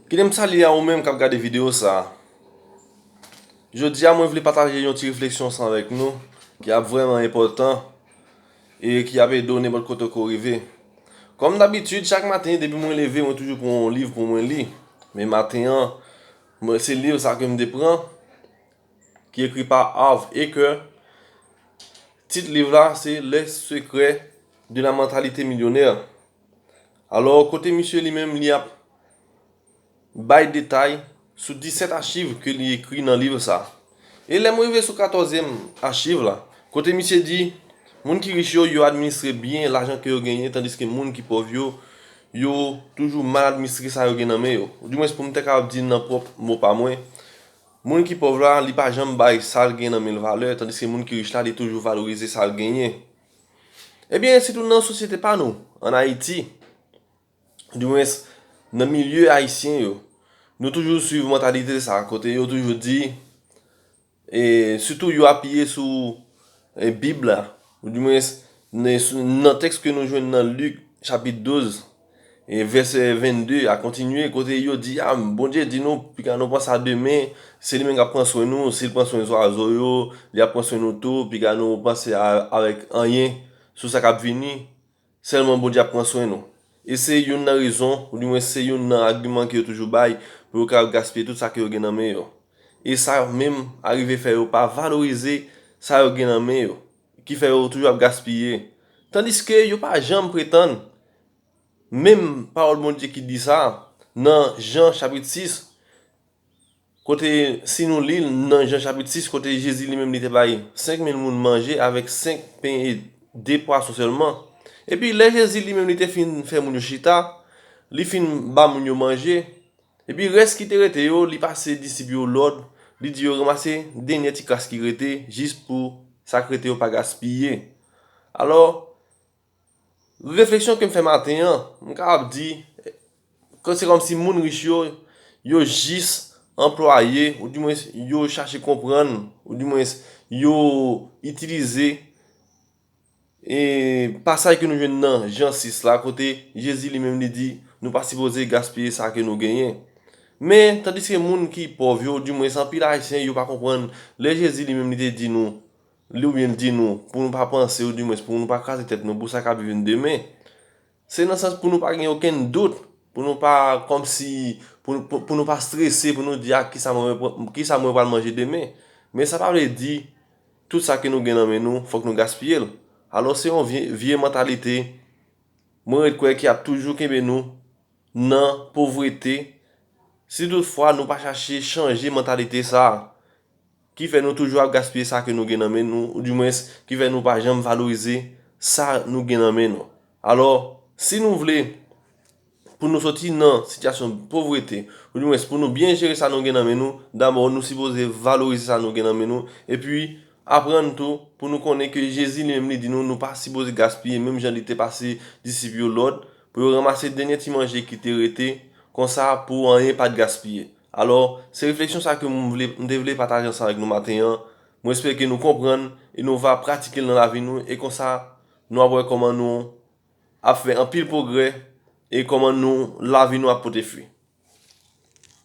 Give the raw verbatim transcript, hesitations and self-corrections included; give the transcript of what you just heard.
Kite m salye a ou menm k ap gade videyo sa a. Jodi a, mwen vle pataje yon ti refleksyon ansanm avèk nou ki ap vrèman enpòtan e ki ap ede w nenpòt kote w ke w rive. Kòm dabitid, chak maten, depi mwen leve, mwen toujou pran yon liv pou mwen li. Men maten an, mwen, se liv sa ke m te pran, ki ekri pa Harv Eker. Tit liv la, se Les secrets de la mentalité millionnaire. Alò, kote misye li menm, li ap bay detay sou disèt achiv ke li ekri nan liv sa. E lè mwen rive sou katòzyèm achiv la, kote misye di, moun ki rich yo, yo administre byen lajan ke yo genyen, tandiske moun ki pòv yo, yo toujou mal administre sa yo gen nan men yo. Oudimwens, pou m te kapab di nan pwòp mo pa mwen, moun ki pòv la, li pa janm bay sa l gen nan men l valè, tandiske moun ki rich la, li toujou valorize sa l genyen. Ebyen, sitou nan sosyete pa nou, ann Ayiti, oudimwens, nan milye ayisyen yo, nou toujou swiv mantalite sa, kote yo toujou di, e sitou yo apiye sou, e, Bib la, oudimwens, nan, nan tèks ke nou jwenn nan Lik, chapit douz, e vèsè vennde a kontinye, kote yo di, a, Bondye di nou, piga nou panse a demen, se li menm k ap pran swen nou, si l pran swen zwazo yo, li ap pran swen nou tou, piga nou panse a, avèk anyen sou sa k ap vini, sèlman Bondye ap pran swen nou. E se youn nan rezon, oudimwens se youn nan agiman ke yo toujou bay pou yo kapab gaspiye tout sa ke yo gen nan men yo. E sa menm arive fè yo pa valorize sa yo gen nan men yo, ki fè yo toujou ap gaspiye. Tandiske yo pa janm pretann, menm pawòl Bondye ki di sa, nan Jan chapit sis, kote, si nou li l nan Jan chapit sis, kote Jezi li menm li te bay senk mil moun manje avèk senk pen e de pwason sèlman. Epi lè Jezi li menm li te fin fè moun yo chita, li fin ba moun yo manje, epi rès ki te rete yo, li pase disip yo lòd, li di yo ranmase dènyè ti kras ki rete, jis pou sa k rete yo pa gaspiye. Alò, refleksyon ke m fè maten an, m kapab di, ke se kòmsi moun rich yo, yo jis anplwaye, oudimwens yo chache konprann, oudimwens yo itilize, e, pasaj ke nou jwenn nan Jan sis la, kote Jezi li menm li di, nou pa sipoze gaspiye sa ke nou genyen. Men, tandiske moun ki pòv yo, oudimwens anpil Ayisyen, yo pa konprann, lè Jezi li menm li te di nou, li oubyen l di nou, pou nou pa panse, oudimwens pou nou pa kraze tèt nou pou sa k ap vin demen. Se nan sans pou nou pa gen okenn dout, pou nou pa kòmsi, pou, pou, pou nou pa strese, pou nou di, a, kisa mwen, kisa mwen pral manje demen. Men sa pa vle di, tout sa ke nou gen nan men nou, fòk nou gaspiye l. Alò, se yon vye, vye mantalite, mwen ret kwè, ki ap toujou kenbe nou nan povrete, si toutfwa nou pa chache chanje mantalite sa a, ki fè nou toujou ap gaspiye sa ke nou gen nan men nou, oudimwens, ki fè nou pa janm valorize sa nou gen nan men nou. Alò, si nou vle pou nou soti nan sitiyasyon povrete, oudimwens, pou nou byen jere sa nou gen nan men nou, dabò, nou sipoze valorize sa nou gen nan men nou, epi aprann tou pou nou konnen ke Jezi li menm li di nou, nou pa sipoze gaspiye, menm jan li te pase disip yo lòd, pou yo ranmase dènyè ti manje ki te rete, konsa pou anyen pa t gaspiye. Alò, se refleksyon sa ke m vle, m te vle pataje ansanm avèk nou maten an. Mwen espere ke nou konprann e nou va pratike l nan lavi nou, e konsa, nou ap wè kòman nou ap fè anpil pwogrè e kòman nou, lavi nou ap pote fwi.